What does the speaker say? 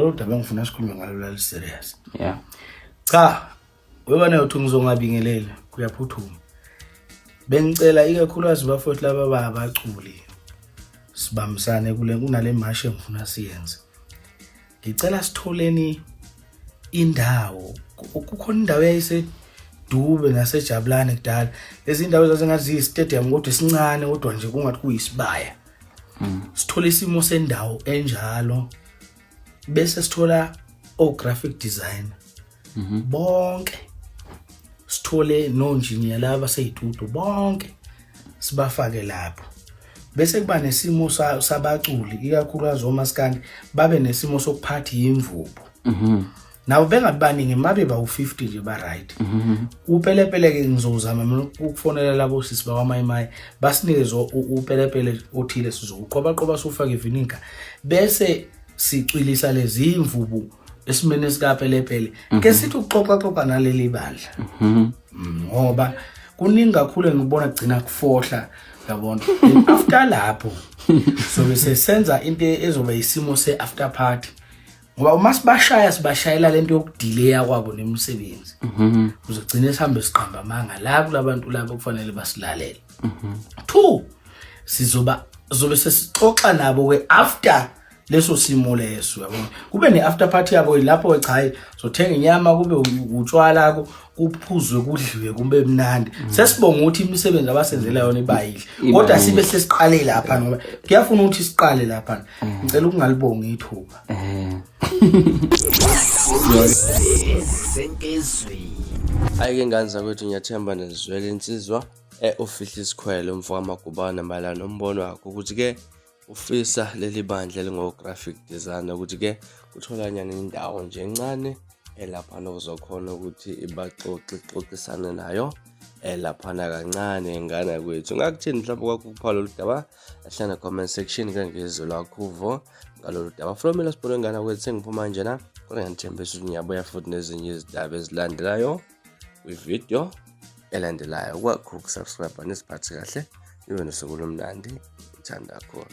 Lolu daba engifuna sikhulume ngalo lali serious. Yeah. Cha, webana yothi ngizongabingelela kuyaphuthuma. Bengicela ikakhulukazi bafowethu laba abaculi sibambisane kule kunale mashi engifuna siyenze. Ngicela sitholeni indawo, kukhona indawo eyayiseDube naseJabulani kudala, lezi indawo zazingathi ziyi-stadium kodwa esincane, kodwa nje kungathi kuyisibaya. Sithole isimo sendawo enjalo, bese sithola o-graphic designer bonke, sithole nonjiniyela laba baseyitudio bonke, sibafake lapho, bese kuba nesimo sabaculi, ikakhulukazi omaskandi, babe nesimo sokuphatha imvubu. Nabo bengabi baningi, mabe bawu-50 nje ba-right. Upelepele-ke ngizowuzama mina ukufonela labo sisi bakwamayimayi basinikeze upelepele othile, sizowuqobaqoba siwufake iviniga, bese sicwilisa lezi imvubu esimeni esikapelepele. Ke sithi ukuxoxaxoxa naleli bandla, ngoba kuningi kakhulu engibona kugcina kufohla, yabona. Then after lapho sobe sesenza into ezoba isimo se-after party, ngoba uma sibashaya sibashayela lento yokudileya kwabo nemisebenzi, uzogcina sihambe siqamba amanga la kulabantu labo kufanele basilalele. Two, sizoba zobe sesixoxa nabo ke after leso simo leso, yabona, kube ne-after party yabo lapho cha, hayi, zothenga inyama, kube utshwala, kuphuzwe, kudliwe, kube mnandi. Sesibonga ukuthi imisebenzi abasenzela yona iba yihle, kodwa sibe sesiqale lapha ngoba kuyafuna ukuthi siqale lapha. Ngicela ukungalibonga ithuba. Hhayi-ke ngane zakwethu, ngiyathemba nizwele insizwa ufihla isikhwele umfo kaMagubane mayelana nombono wakhe ukuthi-ke ufisa leli bandla elingo-graphic designer ukuthi-ke kutholanyane indawo nje encane elaphana kuzokhona ukuthi ibaxoxe ixoxisane nayo elaphana kancane ngane kwethu. Ngakuthini mhlawumbe kwakho ukuphala lolu daba? Hlala comment section ke ngizwe lwakho uvo ngalolu daba. From mina sibone ngane kwethu, sengiphuma njena, kodwa ngiyanithembisa ukuthi ngiyabuya futhi nezinye izindaba ezilandelayo kwividiyo elandelayo. Kwakho ukusubscribe, nisiphathe kahle, nibe nosuku olumnandi. Ngithanda kakhulu.